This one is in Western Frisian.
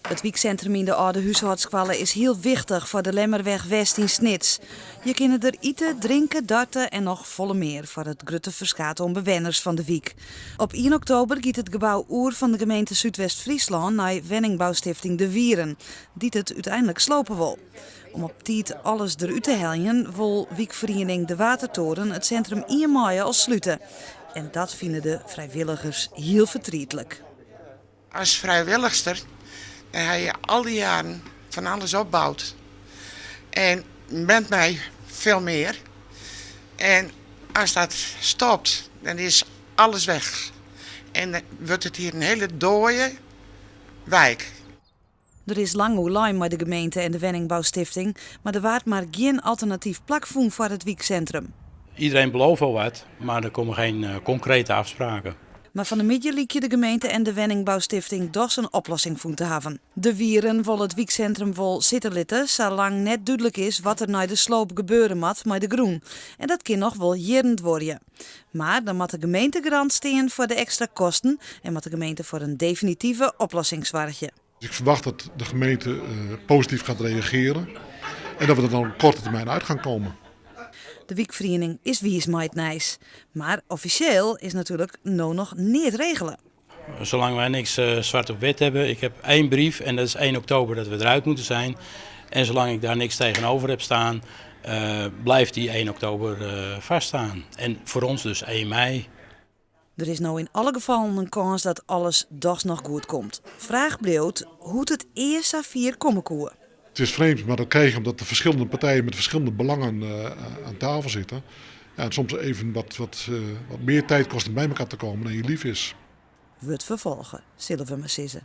It wyksintrum yn de âlde húshâldskoalle is hiel wichtich foar de Lemmerweg West yn Snits. Je kinne der ite, drinke, darte en noch folle mear foar it grutte ferskaat oan bewenners fan de wyk. Op ien oktober giet it gebou oer fan de gemeente Súdwest-Fryslân nei wenningboustifting De Wieren, dy't it úteinlik slope wol. Om op tiid alles derút te heljen wol wykferiening De Watertoren it sintrum ien maaie al slute. En dat fine de frijwilligers hiel fertrietlik. As frijwillichster ha je al die jaren fan alles opboud en bent mei veel mear. En as dat stopt, dan is alles weg. En dan wurdt it hjir in hiele dooie wijk. Der is lang oerlein mei de gemeente en de wenningboustifting, mar der waard mar gjin alternatyf plak fûn foar it wyksintrum. Iedereen belooft wel wat, maar er komen geen eh, concrete afspraken. Mar fan 'e middei lykje de gemeente en de wenningboustifting dochs in oplossing fûn te hawwen. De Wieren wol it wyksintrum wol sitte litte, salang net dúdlik is wat der nei de sloop gebeure moat mei de grûn. En dat kin noch wol jierren duorje. Mar dan moat de gemeente garant stean foar de ekstra kosten en moat de gemeente foar in definitive oplossing soargje. Ik verwacht dat de gemeente eh, positief gaat reageren en dat we er dan op korte termijn uit gaan komen. De wykferiening is wiis mei it nijs. Mar offisjeel is natuerlik no noch neat regele. Zolang wij niks eh, zwart op wit hebben. Ik heb één brief en dat is 1 oktober dat we eruit moeten zijn. En zolang ik daar niks tegenover heb staan, uh, blijft die 1 oktober uh, vaststaan. En voor ons dus 1 mei. Der is no yn alle gefallen in kâns dat alles dochs noch goed komt. Fraach bliuwt hoe't it ea sa fier komme koe. Het is vreemd, maar dat krijg je omdat de verschillende partijen met verschillende belangen uh, aan tafel zitten. Ja, en soms even wat, wat, uh, wat meer tijd kost om bij elkaar te komen dan je lief is. Wurdt ferfolge, sille we mar sizze.